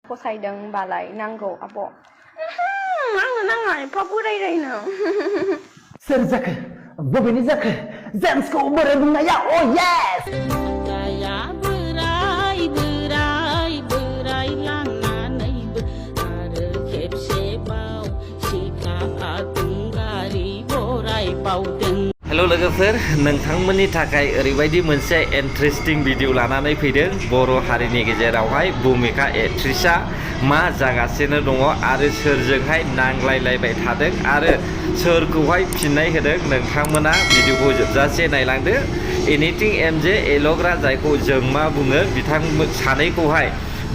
फसायदोंबालाय नांगौ आब' आंनो नाङा एफा बोरायनो सोर जाखो बबेनि जाखो जेम्सखौ बोरै बुंनाया अ येस जाया बोराय बोराय बोराय लांनानैबो आरो खेबसेबाव सिखा आदुंगारि बराय बावदों हेल' लोगोफोर नोंथांमोननि थाखाय ओरैबायदि मोनसे इन्टारेस्टिं भिडिअ लानानै फैदों बर' हारिनि गेजेरावहाय भुमिका एक्ट्रेसआ मा जागासिनो दङ आरो सोरजोंहाय नांलायलायबाय थादों आरो सोरखौहाय फिननाय होदों नोंथांमोना भिडिअखौ जोबजासे नायलांदो एनिथिं एमजे एल'ग्रा जायखौ जों मा बुङो बिथांमोन सानैखौहाय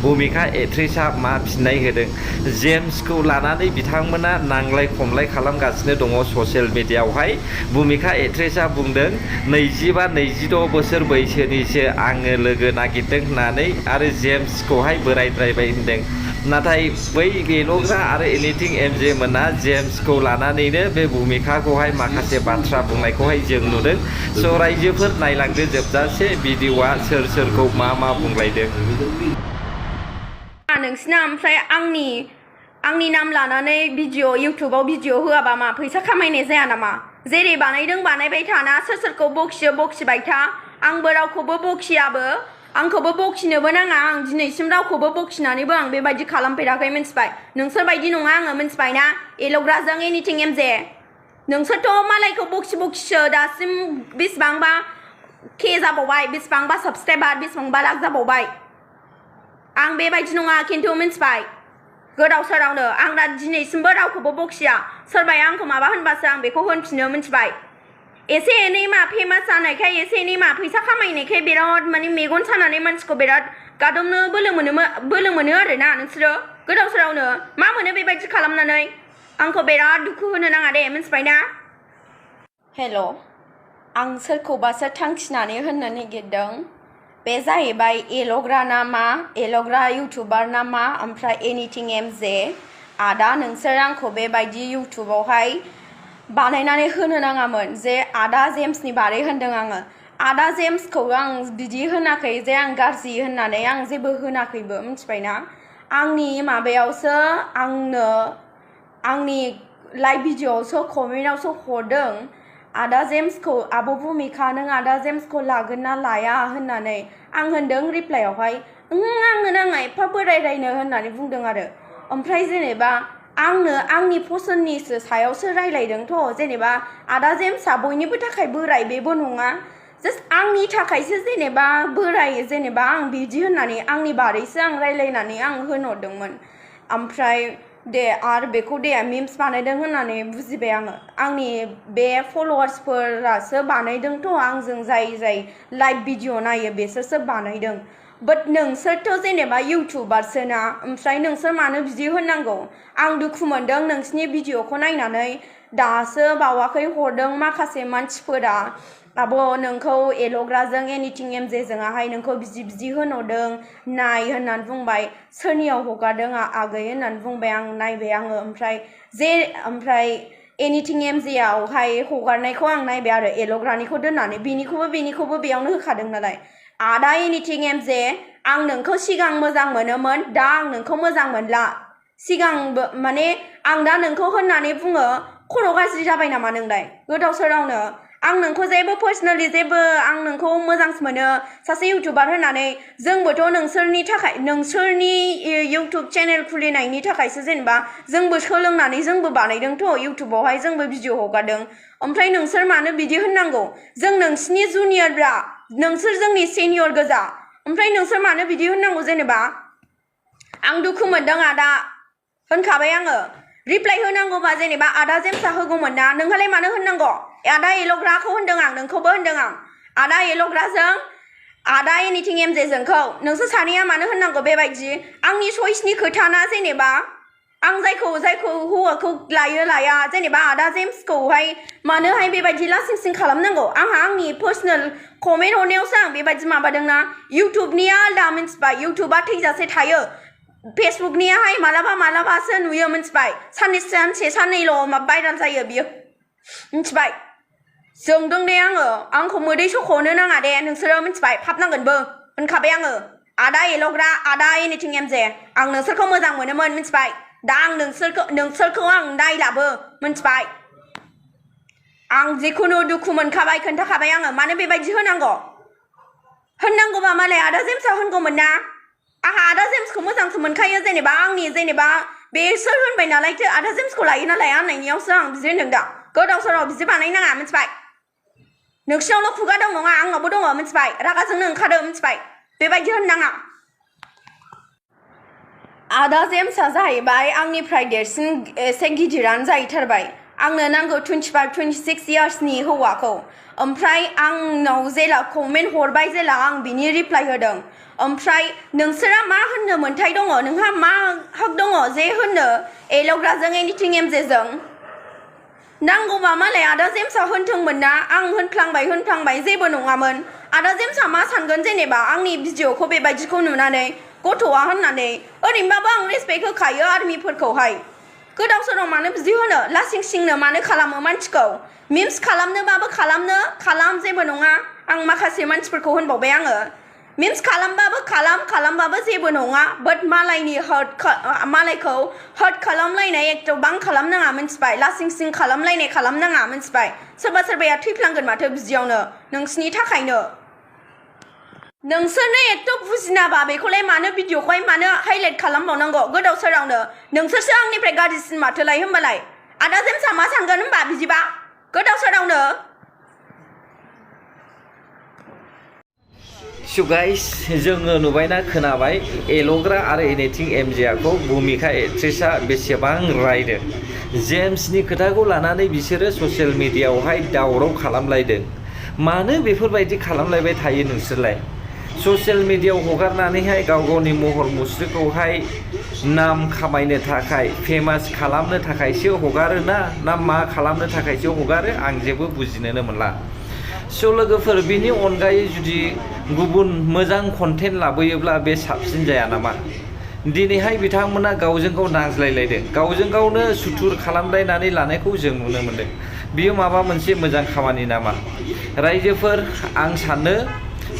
भुमिका एक्ट्रेसआ मा फिननाय होदों जेम्सखौ लानानै बिथांमोना नांलाय खमलाय खालामगासिनो दङ ससियेल मिडियायावहाय भुमिका एक्ट्रेसआ बुंदों 25-26 बोसोर बैसोनिसो आङो लोगो नागिरदों होननानै आरो जेम्सखौहाय बोरायद्रायबाय होनदों नाथाय बै एल'ग्रा आरो एनिथिं एमजे मोना जेम्सखौ लानानैनो बे भुमिकाखौहाय माखासे बाथ्रा बुंनायखौहाय जों नुदों स' रायजोफोर नायलांदो जोबजासे भिडिअआ सोर सोरखौ मा बुंलायदों नोंसिना ओमफ्राय आंनि नाम लानानै भिडिअ इउटुबाव भिडिअ होआबा मा फैसा खामायनाय जाया नामा जेरै बानायदों बानायबाय थाना सोर सोरखौ बखियो बखिबाय था आंबो रावखौबो बखियाबो आंखौबो बखिनोबो नाङा आं दिनैसिम रावखौबो बखिनानैबो आं बेबायदि खालामफेराखै मिन्थिबाय नोंसोर बायदि नङा आङो मिन्थिबाय ना एल'ग्राजों एनिथिं एमजे नोंसोरथ' मालायखौ बखिसो दासिम बेसेबांबा के जाबावबाय बेसेबांबा साबसक्राइबार बेसेबांबा लाख जाबावबाय आं बेबायदि नङा खिन्थु मिन्थिबाय गोदाव सोरावनो आं दा दिनैसिमबो रावखौबो बखिया सोरबाया आंखौ माबा होनबासो आं बेखौ होनफिनो मिन्थिबाय एसे एनै मा फेमास जानायखाय एसे एनै मा फैसा खामायनायखाय बिराद माने मेगन सानानै मानसिखौ बिराद गादबनो बोलो मोनो आरोना नोंसोरो गोदाव सोरावनो मा मोनो बेबायदि खालामनानै आंखौ बिराद दुखु होनो नाङा दे मिन्थिबाय ना हेल' आं सोरखौबासो थांखिनानै होननो नागिरदों बे जाहैबाय एल'ग्रा ना मा एल'ग्रा इउटुबार ना मा ओमफ्राय एनिथिं एमजे आदा नोंसोर आंखौ बेबायदि इउटुबावहाय बानायनानै होनो नाङामोन जे आदा जेम्सनि बारै होनदों आङो आदा जेम्सखौ आं बिदि होनाखै जे आं गाज्रि होननानै आं जेबो होनाखैबो मिन्थिबायना आंनि माबायावसो आंनो आंनि लाइभ भिडिअ'आवसो कमेन्टआवसो हरदों आदा जेम्सखौ आब' भुमिका नों आदा जेम्सखौ लागोन ना लाया होननानै आं होनदों रिप्लाइआवहाय आंनो नाङा एफा बोरायनो होननानै बुंदों आरो ओमफ्राय जेनेबा आंनो आंनि पसननिसो सायावसो रायलायदोंथ' जेनेबा आदा जेम्सआ बयनिबो थाखाय बोराय बेबो नङा जास्ट आंनि थाखायसो जेनेबा बोराय जेनेबा आं बिदि होननानै आंनि बारैसो आं रायलायनानै आं होनहरदोंमोन ओमफ्राय दे आरो बेखौ दे मिम्स बानायदों होननानै बुजिबाय आङो आंनि बे फल'वार्सफोरासो बानायदोंथ' आंजों जाय लाइभ भिडिअ नायो बेसोरसो बानायदों बाट नोंसोरथ' जेनेबा इउटुबारसो ना ओमफ्राय नोंसोर मानो बिदि होननांगौ आं दुखु मोनदों नोंसिनि भिडिअखौ नायनानै दासो बावाखै हरदों माखासे मानसिफोरा आब' नोंखौ एल'ग्राजों एनिथिं एमजेजोंहाय नोंखौ बिदि होनहरदों नाय होननानै बुंबाय सोरनियाव हगारदों आगै होननानै बुंबाय आं नायबाय आङो ओमफ्राय एनिथिं एमजेआवहाय हगारनायखौ आं नायबाय आरो एल'ग्रानिखौ दोननानै बेनिखौबो बेयावनो होखादों नालाय आदा एनिथिं एमजे आं नोंखौ सिगां मोजां मोनोमोन दा आं नोंखौ मोजां मोनला सिगांबो माने आं दा नोंखौ होननानै बुङो खर' गाज्रि जाबाय नामा नोंलाय गोदाव सोरावनो आं नोंखौ जेबो पार्सनेलि जेबो आं नोंखौ मोजांसो मोनो सासे इउटुबार होननानै जोंबोथ' नोंसोरनि इउटुब चेनेल खुलिनायनि थाखायसो जेनेबा जोंबो सोलोंनानै जोंबो बानायदोंथ' इउटुबावहाय जोंबो भिडिअ हगारदों ओमफ्राय नोंसोर मानो बिदि होननांगौ जों नोंसिनि जुनियरब्रा नोंसोर जोंनि सिनियर गोजा ओमफ्राय नोंसोर मानो बिदि होननांगौ जेनेबा आं दुखु मोनदों आदा होनखाबाय आङो रिप्लाइ होनांगौबा जेनेबा आदा जेम्सआ होगौमोन ना नोंहालाय मानो होननांगौ आदा एल'ग्राखौ होनदों आं नोंखौबो होनदों आं आदा एल'ग्राजों आदा एनिथिं एमजेजोंखौ नोंसोर सानैया मानो होननांगौ बेबायदि आंनि चइसनि खोथा ना जेनेबा आं जायखौ हौवाखौ लाया जेनेबा आदा जेम्सखौहाय मानोहाय बेबायदि लासिं सिं खालामनांगौ आंहा आंनि पार्सनेल कमेन्ट हरनायावसो आं बेबायदि माबादोंना इउटुबनिया आलदा मिन्थिबाय इउटुबा थैजासे थायो फेसबुकनियाहाय मालाबासो नुयो मिन्थिबाय सानसे साननैल' भाइराल जायो बियो मिन्थिबाय जोंदों दे आंखौ मोदै सख'नो नाङा दे नोंसोरो मिन्थिबाय फाब नांगोनबो होनखाबाय आङो आदा एल'ग्रा आदा एनिथिं एमजे आं नोंसोरखौ मोजां मोनोमोन मिथिबाय दा आं नोंसोरखौ आं दायलाबो मिथिबाय आं जिखुनु दुखु मोनखाबाय खोन्थाखाबाय आङो मानो बेबायदि होननांगौबा मालाय आदा जेम्सआ होनगौमोन ना आहा आदा जेम्सखौ मोजांसो मोनखायो जेनेबा बे सोर होनबाय नालायथो आदा जेम्सखौ लायो ना लाया होननायनियावसो आं बिदि होनदों दा गोदाव सोराव बिदि बानायनाङा मिथिबाय नोंसिनावल' खुगा दं नङा आंनावबो दङ मिथिबाय रागाजोंनो ओंखारो मिथिबाय बेबायदि होननाङा आदा जेम्सआ जाहैबाय आंनिफ्राय देरसिन एसे गिदिरानो जाहैथारबाय आंनो नांगौ 25-26 इयार्सनि हौवाखौ ओमफ्राय आंनाव जेला कमेन्ट हरबाय जेला आं बिनि रिप्लाइ होदों ओमफ्राय नोंसोरा मा होननो मोन्थाय दङ नोंहा मा हक दङ जे होननो एल'ग्राजों एनिथिं एमजेजों नांगौबा मालाय आदा जेम्सआ होनथोंमोन ना आं होनफ्लांबाय जेबो नङामोन आदा जेम्सआ मा सानगोन जेनेबा आंनि भिडिअखौ बेबायदिखौ नुनानै गथ'आ होननानै ओरैनोबाबो आं रेसपेक्ट होखायो आर्मिफोरखौहाय गोदाव सोराव मानो बिदि होनो लासिं सिंनो मानो खालामो मानसिखौ मिम्स खालामनोबाबो खालाम जेबो नङा आं माखासे मानसिफोरखौ होनबावबाय आङो मिम्स खालामबाबो खालामबाबो जेबो नङा बाट मालायखौ हार्ट खालामलायनाय एथबां खालामनाङा मिथिबाय लासिं सिं खालामनाङा मिथिबाय सोरबाया थैफ्लांगोन माथो बिदियावनो नोंसिनि थाखायनो नोंसोरनो एथ' बुजिनाबा बेखौलाय मानो भिडिअखौहाय मानो हाइलाइट खालामबावनांगौ गोदाव सोरावनो नोंसोरसो आंनिफ्राय गाज्रिसिन माथोलाय होमबालाय आदा जेम्सआ मा सानगोन होमबा बिदिबा गोदाव सोरावनो So guys, जोङो नुबायना खोनाबाय एल'ग्रा आरो एनिथिं एमजेखौ भुमिका एक्ट्रेसआ बेसेबां रायदों जेम्सनि खोथाखौ लानानै बिसोरो ससियेल मिडियायावहाय दावराव खालामलायदों मानो बेफोरबायदि खालामलायबाय थायो नोंसोरलाय ससियेल मिडियायाव हगारनानैहाय गावनि महर मुस्रिखौहाय नाम खामायनो थाखाय फेमास खालामनो थाखायसो हगारो ना मा खालामनो थाखायसो हगारो आं जेबो बुजिनोनो मोनला स' लोगोफोर बिनि अनगायै जुदि गुबुन मोजां कन्टेन्ट लाबोयोब्ला बे साबसिन जाया नामा दिनैहाय बिथांमोना गावजों गाव नांज्लायलायदों गावजों गावनो सुथुर खालामलायनानै लानायखौ जों नुनो मोनदों बियो माबा मोनसे मोजां खामानि नामा रायजोफोर आं सानो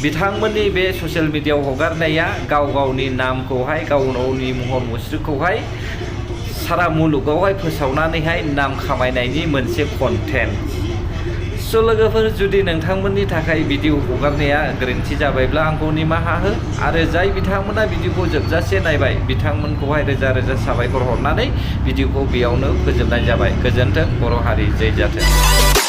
बिथांमोननि बे ससियेल मिडियायाव हगारनाया गावनि नामखौहाय गावनि महर मुस्रिखौहाय सारा मुलुगावहाय फोसावनानैहाय नाम खामायनायनि मोनसे कन्टेन्ट स' लोगोफोर जुदि नोंथांमोननि थाखाय भिडिअ हगारनाया गोरोन्थि जाबायब्ला आंखौ निमाहा हो आरो जाय बिथांमोना भिडिअखौ जोबजासे नायबाय बिथांमोनखौहाय रोजा रोजा साबायखर हरनानै भिडिअखौ बेयावनो फोजोबनाय जाबाय गोजोन्थों बर' हारि जै जाथों